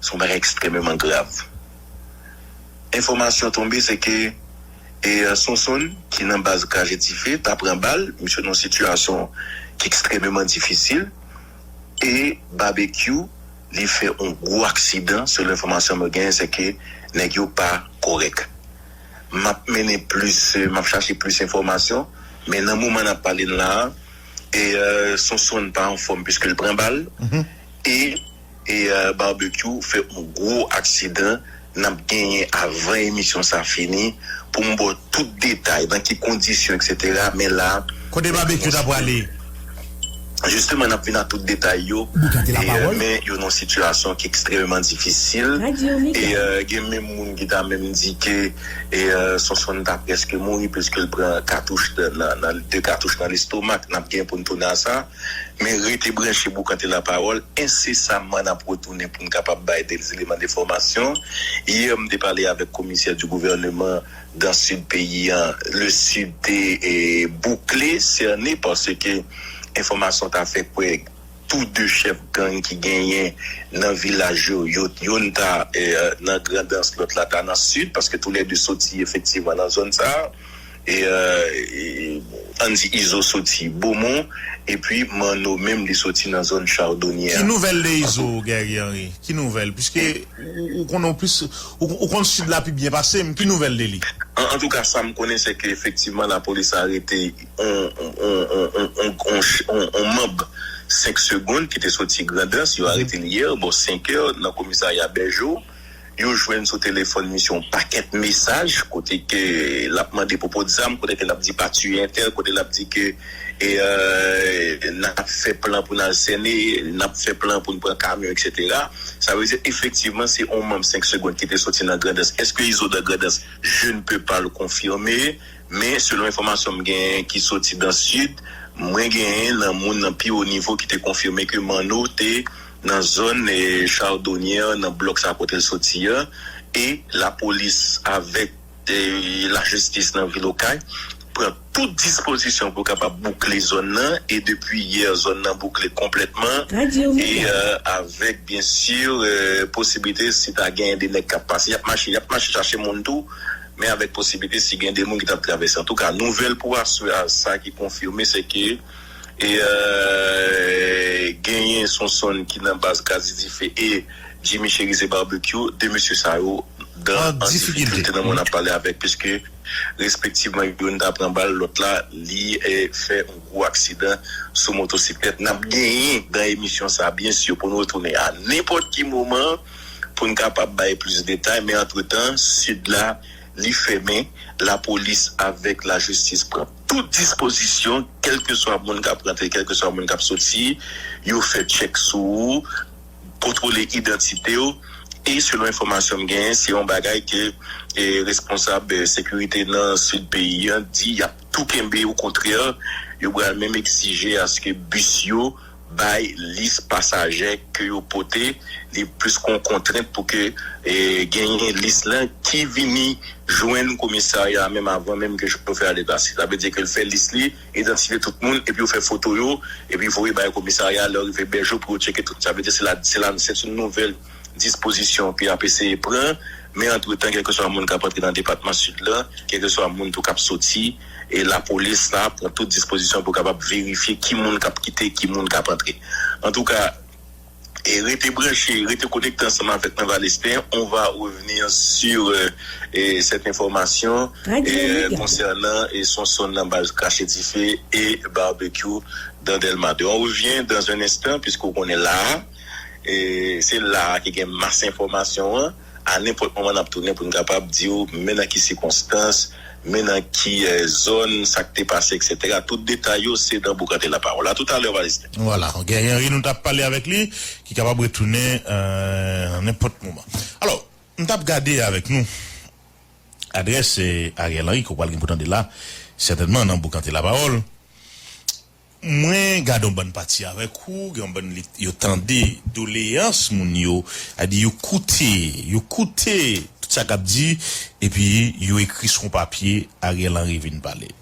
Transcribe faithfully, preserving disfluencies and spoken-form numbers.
se yon bagay ekstrèmeman grav. Enfòmasyon tonbe, se ke e, Sonson, ki nan baz Krache Dife, ta pran bal, misye nan yon sitiyasyon ki ekstrèmeman difisil, e Babekyou, li fè yon gwo aksidan, selon enfòmasyon mwen genyen, se ke nèg yo pa kòrèk. M ap mennen plis, e, m ap chache plis enfòmasyon, men nan moman n ap pale n la a, e, e, Sonson pa anfòm piske l pran bal, e, e, e, Babekyou fè yon gwo aksidan. N ap genyen avan emisyon sa fini pou m ba w tout detay, nan ki kondisyon, etsetera. Men la, Kote Babekyou ta prale? Jisteman, n ap vin a tout detay yo. Boukante lapawòl. Men yo nan yon sitiyasyon ki ekstrèmeman difisil. E, e, gen menm moun ki ta menm di ke, e, e, Sonson ta prèske mouri piske l pran katouch nan, nan, nan de katouch nan lestomak. N ap gen pou n tounen a sa. Men rete branche Boukante Lapawòl, ensesamman n ap retounen pou n kapab bay de eleman de enfòmasyon. Yè, m te pale avèk komisè du gouvernement dans sud peyi an. Le sud te, e, boukle, sène, paske enfòmasyon ta fè kwè tou de chèf gang ki genyen nan vilaj yo, yo, youn ta, e, nan Grandans, lòt la ta nan sid, paske toulède soti efektivman nan zòn sa a. E, e, e, ann di Izo soti Bomon, epi Manno menm li soti nan zòn Chardonnière. Ki nouvèl de Izo, Guerrier Henry? Ki nouvèl? Piske ou, ou konnen w plis, ou, ou konn sid la pi byen pase m. Ki nouvèl de li? An, antouka, sa m konnen, se ke efektivman lapolis arete yon, yon, yon, yon, yon, yon, yon, yon manm senk segonn ki te soti Grandans. Yo arete l yè, bò senk è, nan komisarya Bèjo. Yo jwenn sou telefòn misye yon pakèt mesaj, kote ke l ap mande pwopo zam, kote ke l ap di pa tiye entèl, kote l ap di ke, e, e, n ap fè plan pou n al sène, n ap fè plan pou n pran kamyon, etsetera. Sa vle di, efektivman, se yon manm senk segonn ki te soti nan Grandans. Èske Izo nan Grandans? Je ne peux pas le confirmer, men selon enfòmasyon m genyen ki soti nan sid, mwen genyen nan moun nan pi wo nivo ki te konfime ke Manno te nan zòn, e, Chardonnière, nan blòk sa kote l soti a, e lapolis avèk, e, lajistis nan vil Okay pran tout dispozisyon pou kapab boukle zòn nan, e depi yè, zòn nan boukle konplètman, e, e, avèk, byen si, e, posiblite si ta genyen de nèg k ap pase, y ap mache, y ap mache chache moun tou, men avèk posiblite si gen de moun ki t ap travèse. Antouka, nouvèl pou aswè a, sa ki konfime, se ke, e, e, genyen Sonson ki nan baz Krache Dife e Jimmy Chérizier Barbecue, de mesye sa yo dan, an difikilte nan moun ap pale avèk, piske respektivman, youn ta pran bal, lòt la, li, e, fè yon gwo aksidan sou motosiklèt. N ap genyen dan emisyon sa, byen si, pou nou retounen a nenpòt ki moman, pou n kapab bay plis detay, men antretan, sid la, li fèmen, lapolis avèk lajistis pran tout dispozisyon, kèlkeswa moun k ap rantre, kèlkeswa moun k ap soti, yo fè tchèk sou ou, kontwole idantite w, e selon enfòmasyon m genyen, se yon bagay ke, e, responsab, e, sekirite nan sid peyi an di y ap tou kenbe, okontrè, yo pral menm egzije aske bis yo bay lis pasaje ke yo pote, li plis kon kontrent pou ke, e, genyen lis lan ki vini jwenn komisarya a menm avan menm ke chofè a deplase. Sa vle di ke l fè lis li, idantifye tout moun, epi yo fè foto yo, epi voye bay komisarya a lè yo rive Bèjo pou yo tcheke tout. Sa vle di se la, se la, se yon nouvèl dispozisyon ke y ap eseye pran, men antretan, kèlkeswa moun k ap antre nan depatman Sid la, kèlkeswa moun tou k ap soti, e lapolis la pran tout dispozisyon pou kapab verifye ki moun k ap kite, ki moun k ap antre. Antouka, e rete branche, rete konekte ansanm avèk mwen, Valesten. On va revenir sur, euh, e, cette information, e, konsènan, e, Sonson nan baz Krache Dife e Barbecue dans Delma deux. On revient dans un instant, puisque w konnen la, e, se la ki gen mas enfòmasyon an. A nenpòt moman, n ap tounen pou n kapab di w men nan ki sikonstans, men nan ki, e, zòn, sa k te pase, etsetera. Tout detay yo, se nan Boukante Lapawòl. A toutalè, Valesten. Vwala, Guerrier Henry, nou t ap pale avèk li, ki kapab retounen, e, nenpòt moman. Alò, m t ap gade avèk nou adrès, e, Ariel Henry, ke w pral gen pou tande la, sètènman nan Boukante Lapawòl. Mwen gade yon bann pati avèk ou, gen yon bann li, yo tande doleyans moun yo, sa di yo koute, yo koute tout sa k ap di, epi yo ekri sou yon papye, Ariel Henry vin pale.